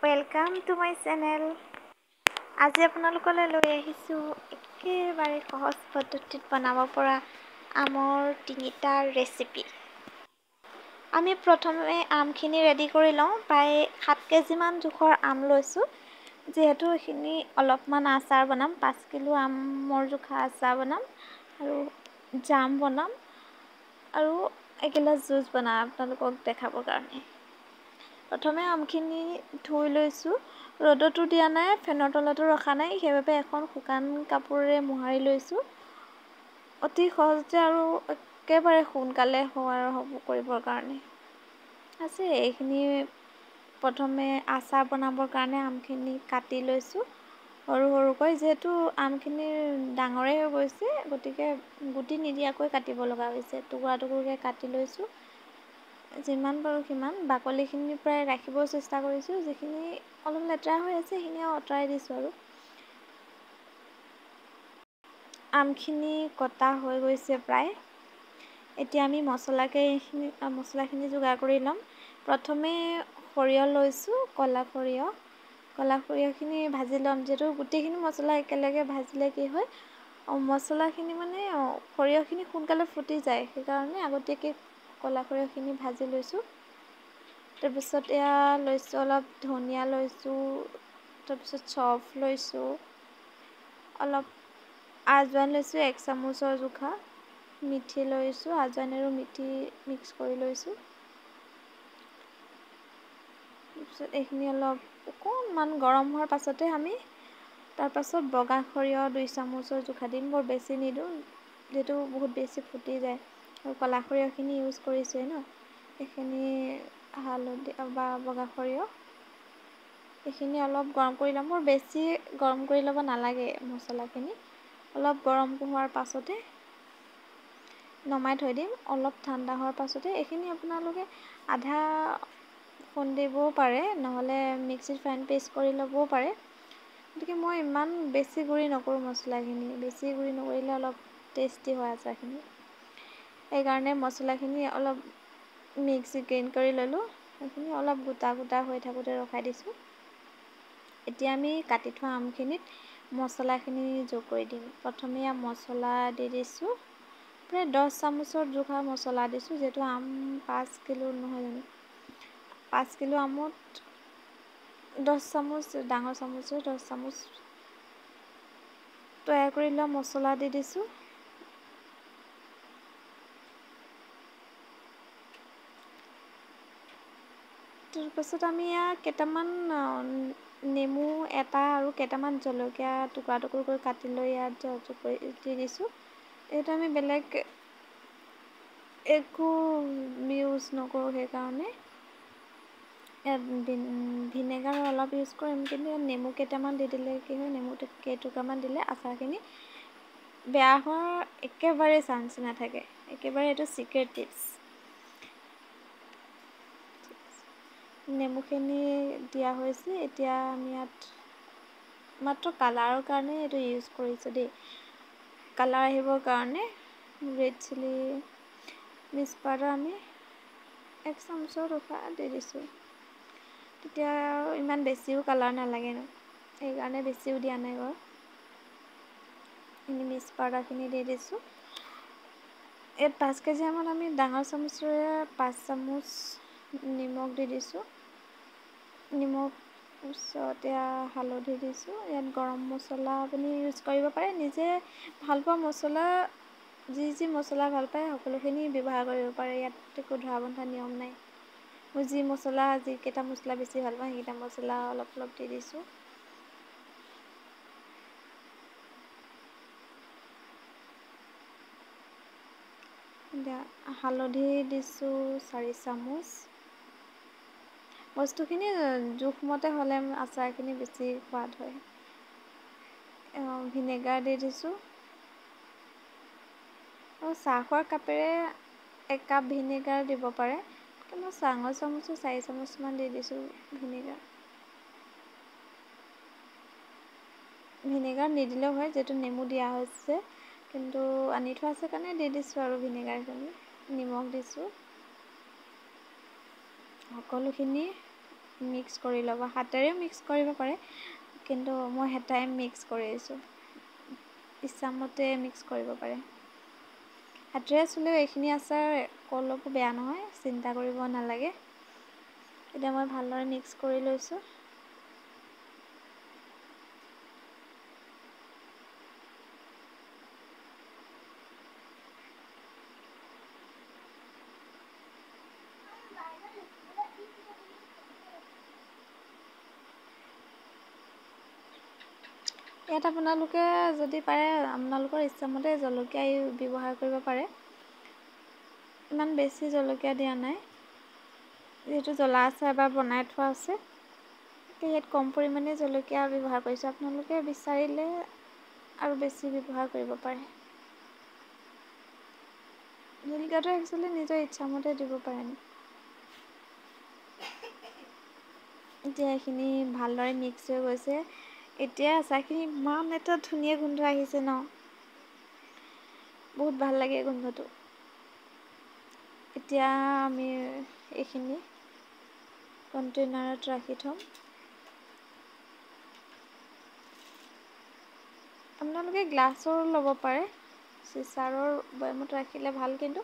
Welcome to my channel. আজি আপোনালোকলৈ লৈ আহিছোঁ একেবাৰে সহজ পদ্ধতিত বনাব পৰা আমৰ তিনিটা ৰেচিপি। আমি প্ৰথমে আমখিনি ৰেডি কৰি লওঁ। প্ৰায় 7 কেজিমান জোখৰ আম লৈছোঁ, যিহেতু এইখিনি অলপমান আচাৰ বনাম। 5 কিলো আমৰ জোখা আচাৰ বনাম আৰু জাম বনাম আৰু এগিলাচ জুচ বনাম আপোনালোকক দেখাবৰ কাৰণে। প্ৰথমে আমখিনি ধুই লৈছোঁ। ৰ'দতো দিয়া নাই, ফেনৰ তলতো ৰখা নাই, সেইবাবে এখন শুকান কাপোৰেৰে মোহাৰি লৈছোঁ। অতি সহজতে আৰু একেবাৰে সোনকালে হোৱাৰ হ'ব কৰিবৰ কাৰণে আছে। এইখিনি প্ৰথমে আচাৰ বনাবৰ কাৰণে আমখিনি কাটি লৈছোঁ সৰু সৰুকৈ। যিহেতু আমখিনি ডাঙৰেই হৈ গৈছে, গতিকে গুটি নিদিয়াকৈ কাটিব লগা হৈছে। টুকুৰা টুকুৰকৈ কাটি লৈছোঁ যিমান পাৰোঁ সিমান। বাকলিখিনি প্ৰায় ৰাখিব চেষ্টা কৰিছোঁ, যিখিনি অলপ লেতেৰা হৈ আছে সেইখিনি আঁতৰাই দিছোঁ। আৰু আমখিনি কটা হৈ গৈছে প্ৰায়। এতিয়া আমি মছলাখিনি যোগাৰ কৰি ল'ম। প্ৰথমে সৰিয়হ লৈছোঁ, ক'লা সৰিয়হ। ক'লা সৰিয়হখিনি ভাজি ল'ম। যিহেতু গোটেইখিনি মছলা একেলগে ভাজিলে কি হয়, মছলাখিনি মানে সৰিয়হখিনি সোনকালে ফুটি যায়, সেইকাৰণে আগতীয়াকৈ ক'লা সৰিয়হখিনি ভাজি লৈছোঁ। তাৰপিছত এয়া লৈছোঁ অলপ ধনিয়া লৈছোঁ, তাৰপিছত চফ লৈছোঁ, অলপ আজৱাইন লৈছোঁ 1 চামুচৰ জোখা, মিঠি লৈছোঁ, আজৱাইন আৰু মিঠি মিক্স কৰি লৈছোঁ। তাৰপিছত এইখিনি অলপ অকণমান গৰম হোৱাৰ পাছতে আমি তাৰপাছত বগা সৰিয়হ 2 চামুচৰ জোখা দিম। বৰ বেছি নিদিওঁ, যিহেতু বহুত বেছি ফুটি যায় আৰু ক'লা সৰিয়হখিনি ইউজ কৰিছোঁৱেই ন। এইখিনি হালধি বা বগা সৰিয়হ এইখিনি অলপ গৰম কৰি ল'ম। বৰ বেছি গৰম কৰি ল'ব নালাগে মছলাখিনি। অলপ গৰম হোৱাৰ পাছতে নমাই থৈ দিম। অলপ ঠাণ্ডা হোৱাৰ পাছতে এইখিনি আপোনালোকে আধা খুন্দিবও পাৰে, নহ'লে মিক্সিত ফাইন পেষ্ট কৰি ল'বও পাৰে। গতিকে মই ইমান বেছি গুড়ি নকৰোঁ মছলাখিনি, বেছি গুড়ি নকৰিলে অলপ টেষ্টি হয় আচাৰখিনি। সেইকাৰণে মছলাখিনি অলপ মিক্সি গ্ৰেইণ্ড কৰি ল'লোঁ। সেইখিনি অলপ গোটা গোটা হৈ থাকোঁতে ৰখাই দিছোঁ। এতিয়া আমি কাটি থোৱা আমখিনিত মছলাখিনি যোগ কৰি দিম। প্ৰথমে ইয়াত মছলা দি দিছোঁ, প্ৰায় 10 চামুচৰ জোখা মছলা দিছোঁ। যিহেতু আম 5 কিলো নহয় জানো, 5 কিলো আমত 10 চামুচ, ডাঙৰ চামুচৰ 10 চামুচ তৈয়াৰ কৰি লোৱা মছলা দি দিছোঁ। তাৰপাছত আমি ইয়াত কেইটামান নেমু এটা আৰু কেইটামান জলকীয়া টুকুৰা টুকুৰকৈ কাটি লৈ ইয়াত যোগ কৰি দি দিছোঁ। এইটো আমি বেলেগ একো ইউজ নকৰোঁ, সেইকাৰণে ইয়াত ভিনেগাৰ অলপ ইউজ কৰিম। কিন্তু ইয়াত নেমু কেইটামান দি দিলে কি হয়, নেমু কেইটুকুৰামান দিলে আচাৰখিনি বেয়া হোৱাৰ একেবাৰে চান্স নাথাকে। একেবাৰে এইটো ছিক্ৰেট টিপছ। নেমুখিনি দিয়া হৈছে। এতিয়া আমি ইয়াত মাত্ৰ কালাৰৰ কাৰণে এইটো ইউজ কৰিছোঁ দেই, কালাৰ আহিবৰ কাৰণে ৰেড চিলি মিক্স পাউডাৰ আমি 1 চামুচৰ জোখা দি দিছোঁ। তেতিয়া আৰু ইমান বেছিও কালাৰ নালাগে ন, সেইকাৰণে বেছিও দিয়া নাই বাৰু। মিক্স পাউডাৰখিনি দি দিছোঁ। ইয়াত 5 কেজি আমত আমি ডাঙৰ চামুচেৰে 5 চামুচ নিমখ দি দিছোঁ। নিমখ পিছত এয়া হালধি দিছোঁ। ইয়াত গৰম মছলা আপুনি ইউজ কৰিব পাৰে, নিজে ভালপোৱা মছলা, যি যি মছলা ভাল পায় সকলোখিনি ব্যৱহাৰ কৰিব পাৰে। ইয়াত একো ধৰা বন্ধা নিয়ম নাই। মই যি মছলা, যিকেইটা মছলা বেছি ভাল পাওঁ সেইকেইটা মছলা অলপ অলপ দি দিছোঁ। এতিয়া হালধি দিছোঁ 4 চামুচ। বস্তুখিনি জোখমতে হ'লে আচাৰখিনি বেছি সোৱাদ হয়। ভিনেগাৰ দি দিছোঁ। আৰু চাহ খোৱাৰ কাপেৰে 1 কাপ ভিনেগাৰ দিব পাৰে, কিন্তু মই ডাঙৰ চামুচো 4 চামুচমান দি দিছোঁ ভিনেগাৰ। ভিনেগাৰ নিদিলেও হয়, যিহেতু নেমু দিয়া হৈছে, কিন্তু আনি থোৱা আছে কাৰণে দি দিছোঁ আৰু ভিনেগাৰখিনি। নিমখ দিছোঁ। সকলোখিনি মিক্স কৰি ল'ব। হাতেৰেও মিক্স কৰিব পাৰে, কিন্তু মই হেতাই মিক্স কৰিছোঁ। ইচ্ছামতে মিক্স কৰিব পাৰে। হাতেৰে চুলেও এইখিনি আচাৰ অলপো বেয়া নহয়, চিন্তা কৰিব নালাগে। এতিয়া মই ভালদৰে মিক্স কৰি লৈছোঁ। ইয়াত আপোনালোকে যদি পাৰে আপোনালোকৰ ইচ্ছামতে জলকীয়া ব্যৱহাৰ কৰিব পাৰে। ইমান বেছি জলকীয়া দিয়া নাই, যিহেতু জ্বলা আচাৰ এবাৰ বনাই থোৱা আছে, ইয়াত কম পৰিমাণে জলকীয়া ব্যৱহাৰ কৰিছোঁ। আপোনালোকে বিচাৰিলে আৰু বেছি ব্যৱহাৰ কৰিব পাৰে। জলকীয়াটো একচুৱেলি নিজৰ ইচ্ছামতে দিব পাৰে। এতিয়া এইখিনি ভালদৰে মিক্স হৈ গৈছে। এতিয়া আচাৰখিনি ইমান এটা ধুনীয়া গোন্ধ আহিছে ন, বহুত ভাল লাগে গোন্ধটো। এতিয়া আমি এইখিনি কণ্টেইনাৰত ৰাখি থ'ম। আপোনালোকে গ্লাছৰ ল'ব পাৰে, চিচাৰৰ বৈয়ামত ৰাখিলে ভাল, কিন্তু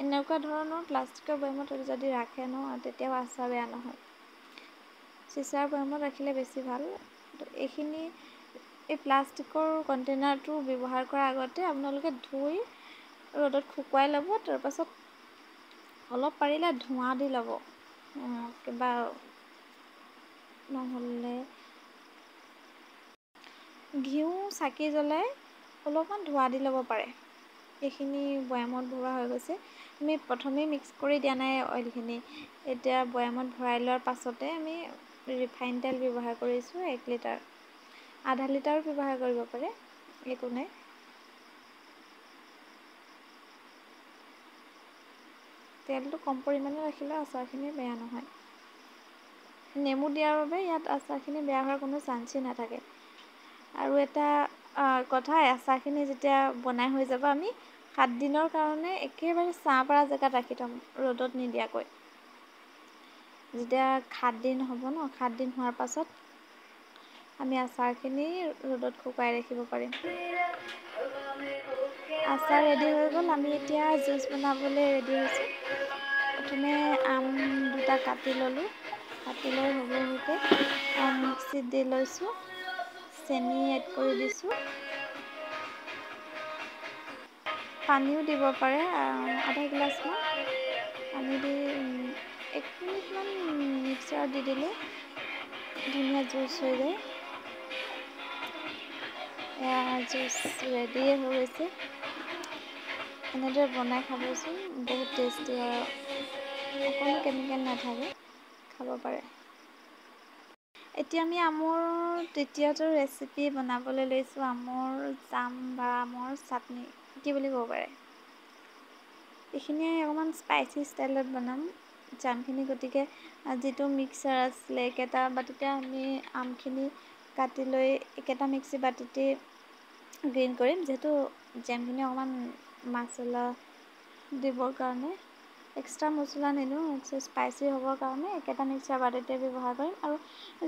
এনেকুৱা ধৰণৰ প্লাষ্টিকৰ বৈয়ামত যদি ৰাখে ন তেতিয়াও আচাৰ বেয়া নহয়। চিচাৰ বৈয়ামত ৰাখিলে বেছি ভাল। এইখিনি এই প্লাষ্টিকৰ কণ্টেইনাৰটো ব্যৱহাৰ কৰাৰ আগতে আপোনালোকে ধুই ৰ'দত শুকুৱাই ল'ব। তাৰপাছত অলপ পাৰিলে ধোঁৱা দি ল'ব, কিবা নহ'লে ঘিউ চাকি জ্বলাই অলপমান ধোঁৱা দি ল'ব পাৰে। এইখিনি বৈয়ামত ভৰোৱা হৈ গৈছে। আমি প্ৰথমেই মিক্স কৰি দিয়া নাই অইলখিনি। এতিয়া বৈয়ামত ভৰাই লোৱাৰ পাছতে আমি ৰিফাইন তেল ব্যৱহাৰ কৰিছোঁ 1 লিটাৰ, আধা লিটাৰো ব্যৱহাৰ কৰিব পাৰে, একো নাই। তেলটো কম পৰিমাণে ৰাখিলেও আচাৰখিনি বেয়া নহয়। নেমু দিয়াৰ বাবে ইয়াত আচাৰখিনি বেয়া হোৱাৰ কোনো চান্সেই নাথাকে। আৰু এটা কথা, আচাৰখিনি যেতিয়া বনাই হৈ যাব আমি 7 দিনৰ কাৰণে একেবাৰে ছাঁ পৰা জেগাত ৰাখি থ'ম, ৰ'দত নিদিয়াকৈ। যেতিয়া 7 দিন হ'ব ন, 7 দিন হোৱাৰ পাছত আমি আচাৰখিনি ৰ'দত শুকুৱাই ৰাখিব পাৰিম। আচাৰ ৰেডি হৈ গ'ল। আমি এতিয়া জুচ বনাবলৈ ৰেডি হৈছোঁ। প্ৰথমে আম দুটা কাটি ল'লোঁ, কাটি লৈ সৰু সৰুকৈ মিক্সিত দি লৈছোঁ, চেনি এড কৰি দিছোঁ, পানীও দিব পাৰে আধা গিলাচমান পানী দি 1 মিনিটমান মিক্সাৰত দি দিলে ধুনীয়া জুচ হৈ যায়। এয়া জুচ ৰেডিয়ে হৈ গৈছে। এনেদৰে বনাই খাবচোন, বহুত টেষ্টি হয়, অকণো কেমিকেল নাথাকে, খাব পাৰে। এতিয়া আমি আমৰ তৃতীয়টো ৰেচিপি বনাবলৈ লৈছোঁ, আমৰ জাম বা আমৰ চাটনি কি বুলি ক'ব পাৰে। এইখিনি অকণমান স্পাইচি ষ্টাইলত বনাম জামখিনি। গতিকে যিটো মিক্সাৰ আছিলে একেটা বাতিতে আমি আমখিনি কাটি লৈ একেটা মিক্সি বাতিতে গ্ৰীণ কৰিম, যিহেতু জেমখিনি অকণমান মছলা দিবৰ কাৰণে এক্সট্ৰা মছলা নিদিওঁ, স্পাইচি হ'বৰ কাৰণে একেটা মিক্সাৰ বাতিতে ব্যৱহাৰ কৰিম। আৰু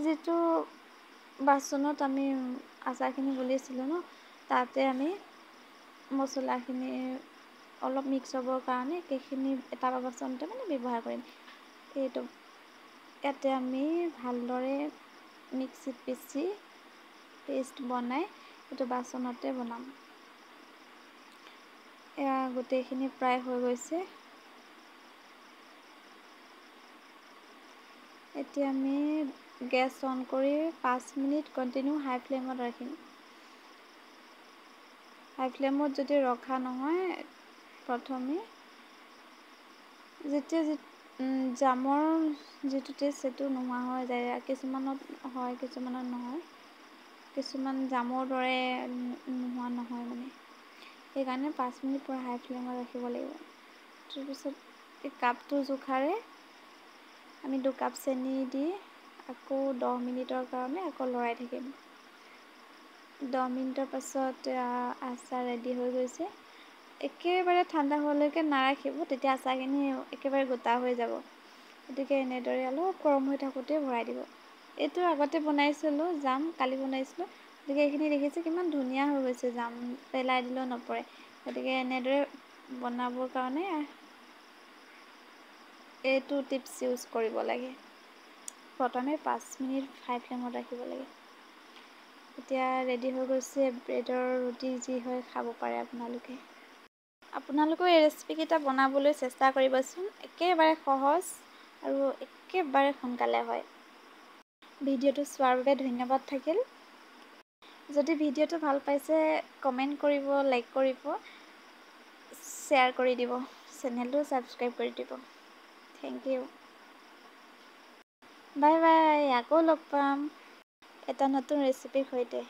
যিটো বাচনত আমি আচাৰখিনি গুলিছিলোঁ ন, তাতে আমি মছলাখিনি অলপ মিক্স হ'বৰ কাৰণে সেইখিনি এটা বাচনতে মানে ব্যৱহাৰ কৰিম। এইটো ইয়াতে আমি ভালদৰে মিক্সিত পিচি পেষ্ট বনাই এইটো বাচনতে বনাম। এয়া গোটেইখিনি প্ৰায় হৈ গৈছে। এতিয়া আমি গেছ অন কৰি 5 মিনিট কণ্টিনিউ হাই ফ্লেমত ৰাখিম। হাই ফ্লেমত যদি ৰখা নহয়, প্ৰথমে যেতিয়া জামৰ যিটো টেষ্ট সেইটো নোহোৱা হৈ যায়, কিছুমানত হয় কিছুমানত নহয়, কিছুমান জামৰ দৰে নোহোৱা নহয় মানে, সেইকাৰণে 5 মিনিট পূৰা হাই ফ্লেমত ৰাখিব লাগিব। তাৰপিছত এই কাপটো জোখাৰে আমি 2 কাপ চেনি দি আকৌ 10 মিনিটৰ কাৰণে আকৌ লৰাই থাকিম। 10 মিনিটৰ পাছত আচাৰ ৰেডি হৈ গৈছে। একেবাৰে ঠাণ্ডা হোৱালৈকে নাৰাখিব, তেতিয়া আচাৰখিনি একেবাৰে গোটা হৈ যাব। গতিকে এনেদৰে অলপ গৰম হৈ থাকোঁতে ভৰাই দিব। এইটো আগতে বনাইছিলোঁ জাম, কালি বনাইছিলোঁ। গতিকে এইখিনি দেখিছে কিমান ধুনীয়া হৈ গৈছে জাম, পেলাই দিলেও নপৰে। গতিকে এনেদৰে বনাবৰ কাৰণে এইটো টিপছ ইউজ কৰিব লাগে। প্ৰথমে 5 মিনিট হাই ফ্লেমত ৰাখিব লাগে। এতিয়া ৰেডি হৈ গৈছে ব্ৰেডৰ ৰুটি, যি হয় খাব পাৰে আপোনালোকে। আপোনালোকেও এই ৰেচিপিকেইটা বনাবলৈ চেষ্টা কৰিবচোন, একেবাৰে সহজ আৰু একেবাৰে সোনকালে হয়। ভিডিঅ'টো চোৱাৰ বাবে ধন্যবাদ থাকিল। যদি ভিডিঅ'টো ভাল পাইছে কমেণ্ট কৰিব, লাইক কৰিব, শ্বেয়াৰ কৰি দিব, চেনেলটো ছাবস্ক্ৰাইব কৰি দিব। Thank you, bye bye. আকৌ লগ পাম এটা নতুন ৰেচিপিৰ সৈতে।